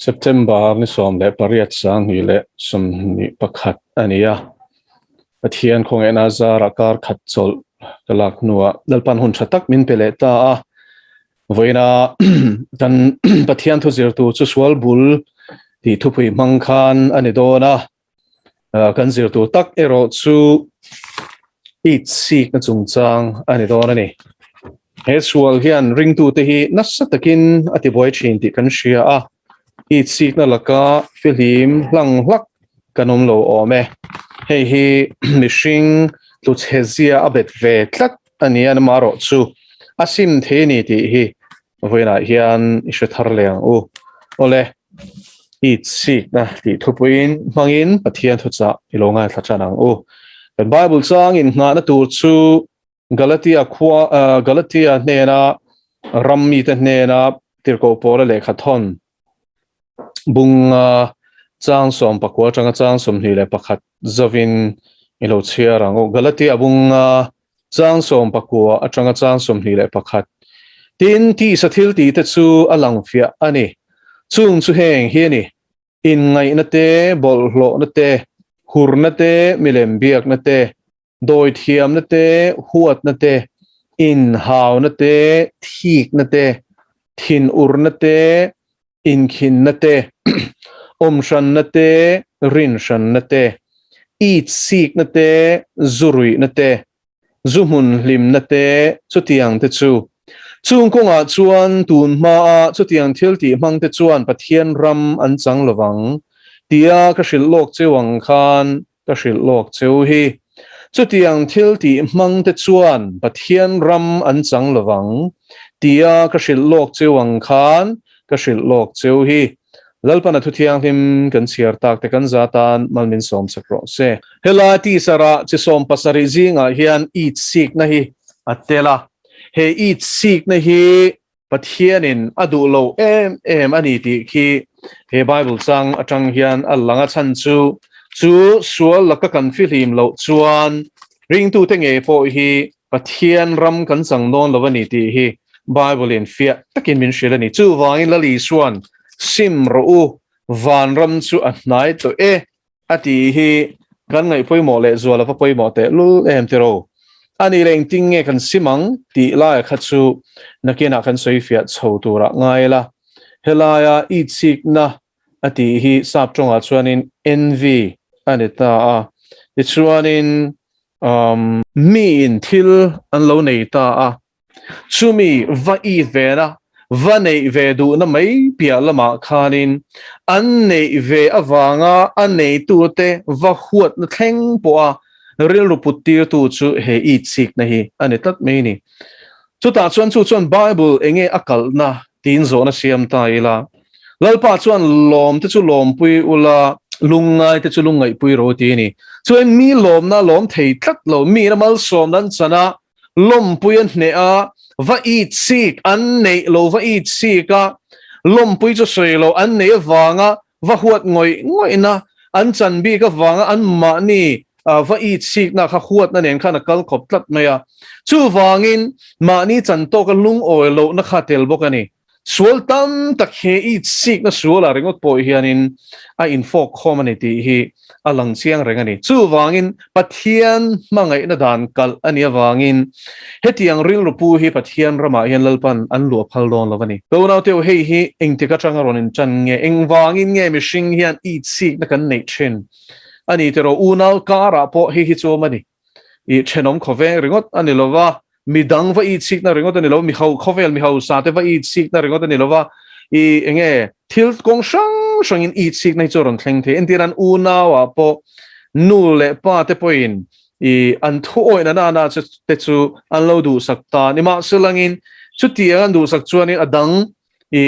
September ni 18 2021 a ni a. Pathian khawngaihna zara kar khat chawlh ka lak hnuah Lalpan hun tha tak min pe leh ta a. Vawiina kan Pathian thu zirtu chu sual bul tih thupui hmang khan a ni dawn a. Kan zirtu tak erawh chu it sikna chungchang a ni dawn a ni. He sual hian ringtute hi nasa takin a tibuai thin tih kan hria a, it sikna laka fihlim hlang hlak kan awm lo awm e. Hei hi mihring tluchhe zia a bet ve tlat a ni a, amaherawh chu a sim thei a ni tih hi Vawiinah hian i hre thar leh ang u. Awle, it sikna tih thupuiin hmangin Pathian thuchah i lo ngaithla tan ang u. Kan Bible chang innghahna tur chu Galatia khua Galatia hnena ram mite hnena tirhkoh pawla lehkha thawn bunga chang 19 atanga chang 21 zovin i lo chhiar ang u. Galatia bunga Chang 19 atanga chang 21. Tin, tisa thil tihte chu a lang fiah a ni. Chung chu heng hi a ni, inngaihna te, bawlhhlawhna te, hurna te, milem biakna te, dawithiamna te, huatna te, inhauna te, thikna te, thinurna te, inkhinna te, awmhranna te, rinhranna te, itsikna te, zuruihna te, zu hmun hlimna te, chutiang te chu. Chung kawngah chuan tun hmaa chutiang thil tih hmang te chuan Pathian ram an chang lovang tia ka hrilh lawk cheu ang khan ka hrilh lawk cheu hi. Chutiang thil tih hmang te chuan Pathian ram an chang lovang tia ka hrilh lawk cheu ang khan ka hrilh lawk cheu hi. Lalpana thu thianghlim kan chhiar tak te kan za tan mal min sawm sak rawh se. Helai tisarah chi 17 zingah hian itsikna hi a tel a. He itsikna hi Pathianin a duh lo em em a ni tih khi he Bible chang atang hian a lang a chhan chu chu sual laka kan fihlim loh chuan ringtute ngei pawh hi Pathian ram kan chang dawn lo a ni tih hi Bible in fiah takin min hrilh a ni. Chuvangin Lal Isuan sim rawh u, vanram chu a hnai tawh e a tih hi kan ngaih pawimawh leh zual a va pawimawh teh lul em tiro. A nih leh engtin nge kan sim ang tih laia kha chu nakinah kan sawi fiah chho turah ngai ila. Helaia itsikna a tih hi sap tawngah chuanin envy a ni ta a. Tichuanin um miin thil an lo nei ta a, Chumi va i vena va neih ve duhna mai piah lamah khanin an neih ve avanga a neitute va huatna thleng pawha rilru puttirtu chu he itsikna hi a ni tlat mai ni. Chutah chuan chu chuan Bible enge a kalhna tiin zawhna siam ta ila, Lalpa chuan lawm te chu lawmpui ula, lungngai te chu lungngaihpui ro ti a ni. Chuan mi lawmna lawm thei tlat lo, miin a malsawmna an chan a, lawmpui a hneh a, va it sik an neih lo va it sik a, lawmpui chu sawi lo an neih avanga va huat ngawih ngawihna, an chan bik avanga an mahni va it sikna kha huatna nen khan a kal khawp tlat mai a. Chuvangin mahni chan tawka lungawi lohna kha tel bawk a ni. Sual tam tak he itsikna sualah ringawt pawh hianin a infawk khawm a ni tih hi a lang chiang reng a ni. Chuvangin Pathian hmangaihna dan kalh a nih avangin hetiang rilru pu hi Pathian ramah hian Lalpan an luah phal dawn lo a ni. Ka unau teu hei hi engtik atanga rawn intan nge? Engvangin nge mihring hian itsikna kan neih thin a ni tiraw? Unau karah pawh hei hi chu awm a ni. I thenawm khawveng ringawt a ni lova, mi dang va itsikna ringawt a ni lo, mi ho khawvel mi hausa te va itsikna ringawt a ni lova, i enge thil kawng hrang hrangin itsikna hi chu a rawn thleng thei. Entir an unau ah pawh nu leh pa te pawhin i an thu awihna na na te chu an lo duhsak ta nimahselangin chutiang an duhsak chuanin a dang i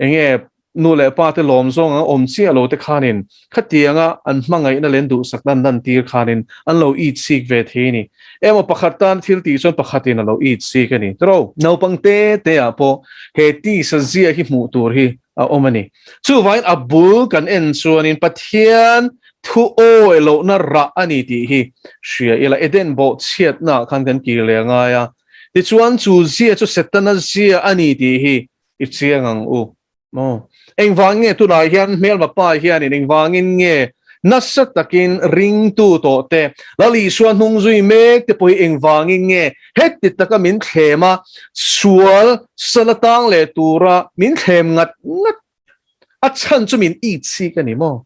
Enge nu leh pa te lawm zawng ang awm chiah lo te khanin khatianga an hmangaihna leh an duhsakna an lantir khanin an lo itsik ve thei a ni. Emaw pakhat tan thil tih chuan pakhatin a lo itsik a ni. Tiro, naupang te te ah pawh he tisa zia hi hmuh tur hi a awm a ni. Chuvangin a bul kan en chuanin Pathian thu awi lohna rah a ni tih hi hria ila Eden bawhchhiatna ah khan kan kir leh a ngai a. Tichuan chu zia chu Setana zia a ni tih hi i chiang ang u maw? Engvang nge tunah hian hmelma pa hianin engvangin nge nasa takin ringtu tawh te, Lal Isua hnung zui mek te pawh hi engvangin nge heti taka min thlem a, sual sal atang leh tura min thlem ngat ngat a chhan chu min itsik a ni maw?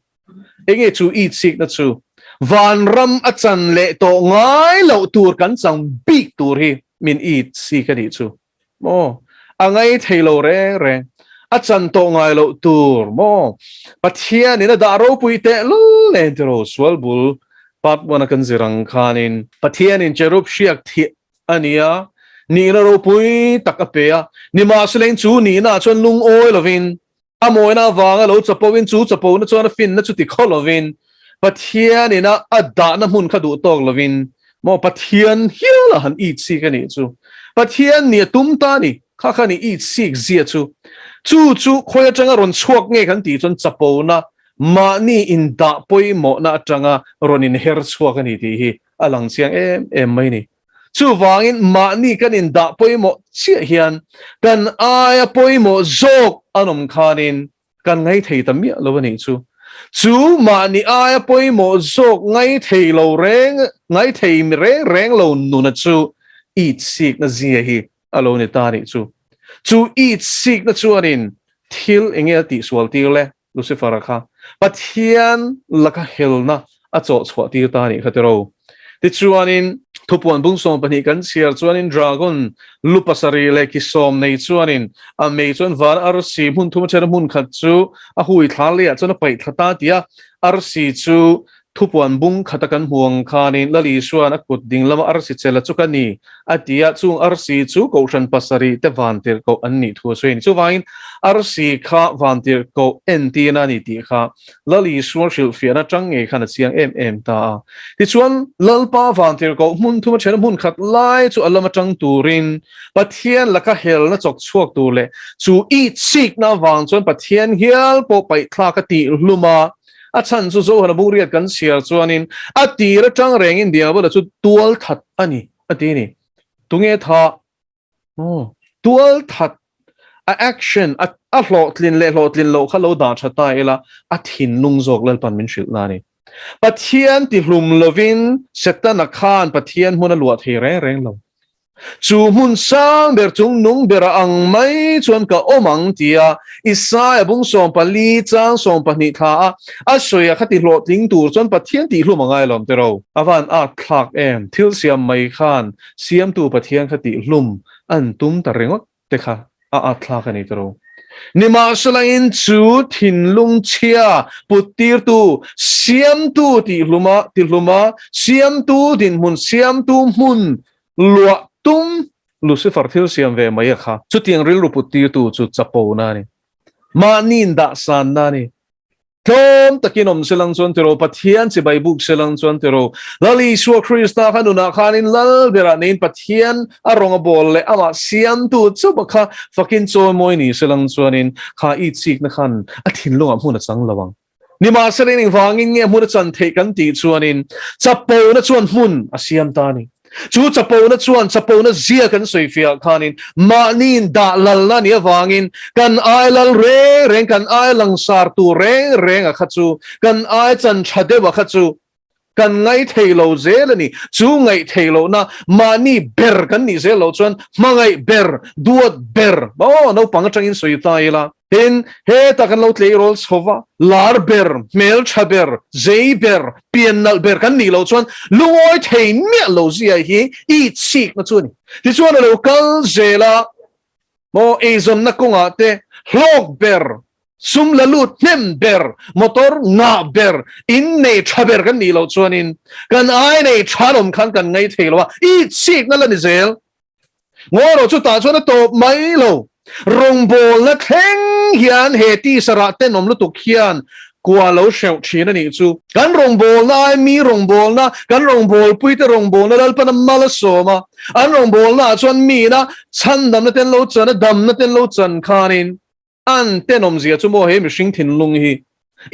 Enge chu itsikna chu? Vanram a chan leh tawh ngai loh tur kan chang bik tur hi min itsik a nih chu maw? A ngai thei lo reng reng. A chan tawh ngai loh tur maw? Pathianin a dah ropui teh lul nen tiraw sual bul part one a kan zir ang khanin Pathianin cherub hriak thih a ni a, nihna ropui tak a pe a. Nimahsela chu nihnaah chuan lungawi lovin, a mawina avanga lo chapoin chu chapona chuan a finna chu ti khaw lovin, Pathianin a a dahna hmun kha duh tawk lovin, maw Pathian hial a han it sik a nih chu. Pathian nih a tum ta a ni, kha kha ni it sik zia chu. Chu chu khawi atanga rawn chhuak nge kan tih chuan chapona, mahni indah pawimawhna atanga rawn inher chhuak a ni tih hi a lang chiang em em mai ni. Chuvangin mahni kan indah pawimawh chiah hian kan aia pawimawh zawk an awm khanin kan ngai thei ta miah lo a nih chu. Chu mahni aia pawimawh zawk ngai thei lo reng, ngai thei reng reng lo nuna chu itsikna zia hi a lo ni ta a nih chu. Chu itsikna chuanin thil enge a tihsual tir le? Lucifer-a kha Pathian laka helna a chawh chhuah tir ta a nih kha tiro. Tichuanin, thupuan bung 12 kan chhiar chuanin dragon lu pasarih leh ki sawm nei chuanin a mei chuan van arsi hmun thum a then a hmun khat chu a hui thla leiah chuan a paih thla ta tih a, arsi chu Thupuan bung khata kan hmu ang khanin Lal Isua'n a kut ding lama arsi chela chu ka ni a ti a, chung arsi chu Kohhran pasarih te vantirhkoh an nih thu a sawi a ni. Chuvangin arsi kha vantirhkoh entirna a ni tih kha Lal Isua hrilhfiahna atang ngei khan a chiang em em ta a. Tichuan, Lalpa vantirhkoh hmun thuma thena hmun khat lai chu a lam atang turin Pathian laka helna chawk chhuak tur leh chu itsikna avang chuan Pathian hial pawh paihthlak a tihhlum a, A chhan chu Zohana bungriat kan chhiar chuanin a tir atang rengin Diabola chu tual that a ni a ti a ni. Tunge tha? Aw, tual that a action a a hlawhtlin leh hlawhtlin loh kha lo dah tha ta ila a thinlung zawk Lalpan min hrilh na a ni. Pathian tihlum lovin Setana khan Pathian hmun a luah thei reng reng lo. Chu hmun sang ber chung nung bera ang mai chuan ka awm ang tia Isaia bung 14 chang 12 thla a a sawi a khati hlawhtling tur chuan Pathian tihhlum a ngai lawm tiro. A van at thlak em, thil siam mai khan siamtu Pathian kha tihhlum an tum ta ringawt te kha a at thlak a ni tiro. Nimahselain chu thinlung chhia puttirtu, siamtu tihluma tihluma, siamtu dinhmun siamtu hmun luah tum Lucifer thil siam ve mai a kha. Chutiang rilru puttirtu chu chapona a ni. Mahni indahsanna a ni. Tlawm takin awm se lang chuan tiraw, Pathian chibai buk se lang chuan tiraw, Lal Isua Krista kha nunah khanin Lal berah neiin Pathian a rawng a bawl leh amah siamtu chauh a kha fakin chawimawi ni se lang chuanin kha itsikna khan a thinlungah hmun a chang lo ang. Nimahsela in engvangin nge hmun a chan theih kan tih chuanin chapona chuan hmun a siam ta a ni. Chu chapona chuan chapona zia kan sawi fiah khanin mahniin dah lalna nih avangin kan ai lal reng reng, kan ai langsar tur reng reng a kha chu, kan ai chan tha deuh a kha chu kan ngaithei lo zel a ni. Chu ngaihthei lohna mahni ber kan nih zel loh chuan hmangaih ber, duat ber, aw naupang atangin sawi ta ila. Tin, hetah kan lo tleirawl chho va, lar ber, hmel tha ber, zei ber, pian nalh ber kan nih loh chuan lungawi thei miah lo zia hi i chhikna chu a ni. Tichuan a lo kal zel a, maw eizawnna kawngah te hlawk ber, sum la lut hnem ber, motor ngah ber, in nei tha ber kan nih loh chuanin kan ai nei tha an awm khan kan ngai thei lo a, i chhikna la ni zel. Ngaw chu tah chuan a tawp mai lo. Rawngbawlna thleng hian he tisarah tenawm lutuk hian kua lo hreuh thin a nih chu. Kan rawngbawlna ai mi rawngbawlna, kan rawngbawlpuite rawngbawlna Lalpan a mal a sawm a, an rawngbawlnaah chuan miina chhandamna ten lo chan a, damna ten lo chan khanin An tenawm zia chu maw he mihring thinlung hi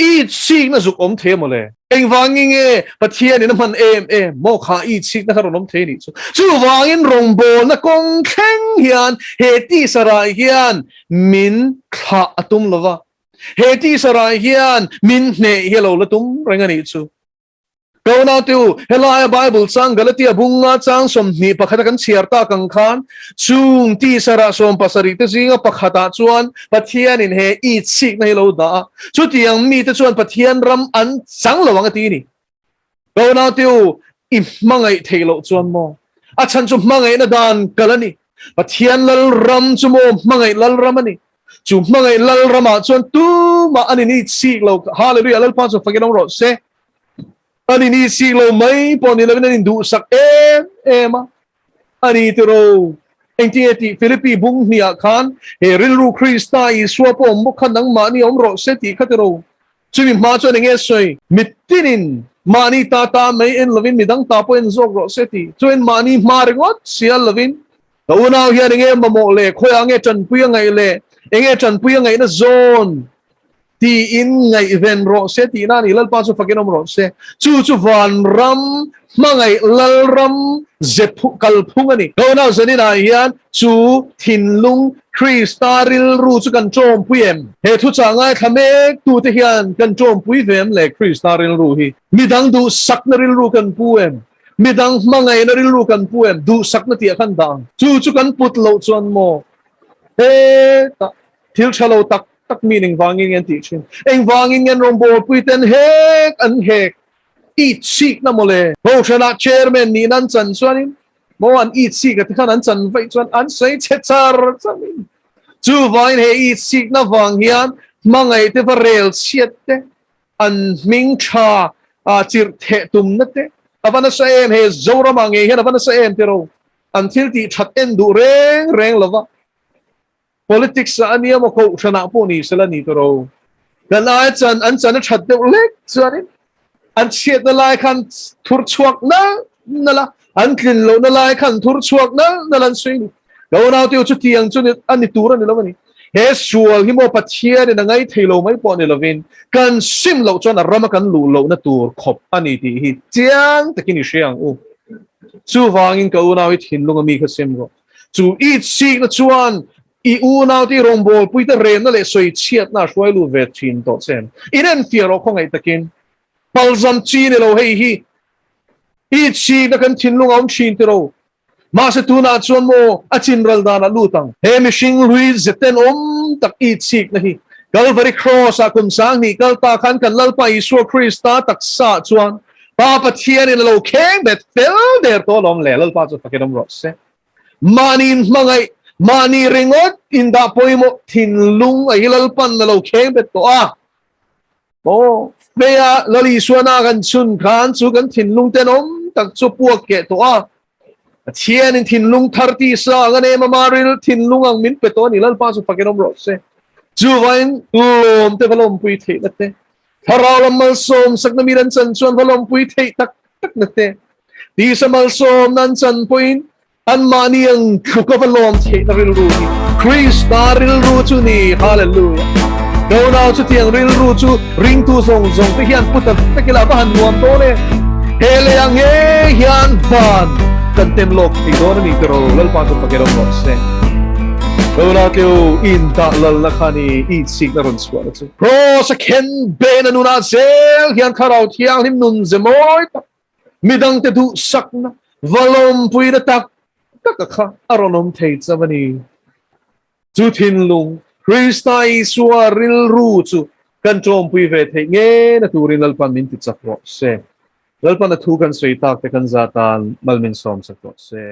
i chhikna zuk awm thei a maw le? Engvangin nge Pathianin a hman em em maw kha i chhikna kha rawn awm thei a nih chu? Chuvangin rawngbawlna kawng thleng hian he tisa rai hian min thlah a tum lo va. He tisa rah hian min hneh hi a lo la tum reng a nih chu. Ka unaute u, helaia Bible chang Galatia bunga chang 21 a kan chhiar tak ang khan, chung tisa rah 70 te zinga pakhatah chuan Pathianin he itsikna hi lo dah a, chutiang mite chuan Pathian ram an chang lo ang a ti ni. Ka unaute u, i hmangaih theih loh chuan maw? A chhan chu hmangaihna dan kal a ni. Pathian lal ram chu maw hmangaih lal ram a ni. Chu hmangaih lal ramah chuan tumah an initsik lo. Hallelujah! Lalpa chu fakin awm rawh se. An initsik lo mai pawh ni lovin an induhsak em em a. A ni tiro. Engtinge tih Philippi bung hniah khan he rilru Krista Isua pawh awm bawk kha nangmahni awm rawh se tih kha tiro. Chumi hma chuan enge sawi? Mitinin mahni ta ta mai en lovin midang ta pawh en zawk rawh se tih. Chuan mahni hma ringawt sial lovin Ka unau hian enge mamawh le, khawiah nge tanpui a ngaih le, enge tanpui a ngaihna zawn tiin ngaihven rawh se tihna a ni. Lalpa chu fakin awm rawh se. Chu chu vanram hmangaih lalram ze kalphung a ni. Ka unau zaninah hian chu thinlung Krista rilru chu kan tawmpui em? He thuchah ngaithla mek tute hian kan tawmpui ve em le Krista rilru hi? Midang duhsakna rilru kan pu em? Midang hmangaihna rilru kan pu em? Duhsakna tih a khan dah ang. Chu chu kan put loh chuan maw? Hetah thil tha lo tak tak min engvangin nge an tih thin? Engvangin nge an rawngbawlpui ten hek an hek? Itsikna mawle. Kohhranah chairman nihna an chan chuanin maw an itsik a ti khan an chan vaih chuan an sawi chhe char char in. Chuvangin he itsikna vang hian hmangaih te va rel chhiat te An hming tha chirh theh tumna te a va nasa em, he Zoramah ngei hian a va nasa em tiro. An thil tih that en duh reng reng lova. Politics ah a nia maw kohhranah pawh ni sela ni tiro. Kan ai chan an chan a that deuh lek chuanin an chhiatna lai khan thur chhuak nal nal a, an tlin lohna lai khan thur chhuak nal nal an sawi ni. Ka unaute chutiang chu a ni tur a ni lo a ni. He sual hi maw Pathianin a ngai thei lo mai pawh ni lovin kan sim loh chuan a rama kan luh lohna tur khawp a ni tih hi chiang takin i hria ang u. Chuvangin ka unau i thinlung a mi kha sim rawh. Chu i chikna chuan i unaute i rawngbawlpuite remna leh sawichhiatna a hruai lut ve thin tawh che em? Inenfiah rawh khawngaih takin. Palzam chi ni lo hei hi i chikna kan thinlung a awm thin tiro. Mahse tunah chuan maw a chinral danah lut ang. He mihring hlui zeten awm tak i chikna hi Kalvari Cross-ah kum 2000 kal ta khan kan Lalpa Isua Krista taksaah chuan Pa Pathianin a lo kheng bet fel der tawh alawm le. Lalpa chu fakin awm rawh se. Mahni inhmangaih, mahni ringawt indah pawimawh thinlung a hi Lalpan a lo kheng bet tawh a. Aw, hmeia Lal Isuana kan chhun khan chu kan thinlung tenawm tak chu puak keh tawh a. Pathianin thinlung thar tisa ang a nem a, Maril thinlung ang min pe tawh a ni, Lalpa chu fakin awm rawh se. Chuvain lawm te va lawmpui theih na te, thlarau lam malsawm sakna mi an chan chuan va lawmpui theih tak tak na te, tisa malsawmna an chan pawhin Anmahni ang tluk a va lawm theihna rilru hi Krista rilru chu ni. Hallelujah! Donau chutiang rilru chu ringtu zawng zawng te hian pu ta vek ila va han nuam dawn e. He lei ang ngei hian van kan tem lawk thei dawn a ni tiraw Lalpa chu fakin awm rawh se. Donau teu in dah lalna kha ni i itsikna rawn chhuahna chu. Kraws a khen ben a nunah zel hian Thlarau Thianghlim nun ze mawi tak Midangte duhsakna va lawmpuina tak tak a kha a rawn awm thei chauh a ni. Chu thinlung, Krista Isua rilru chu kan tawmpui ve theih nge na turin Lalpan min ti chak rawh se. Lalpan a thu kan sawi tak te kan za tan mal min sawm chak rawh se.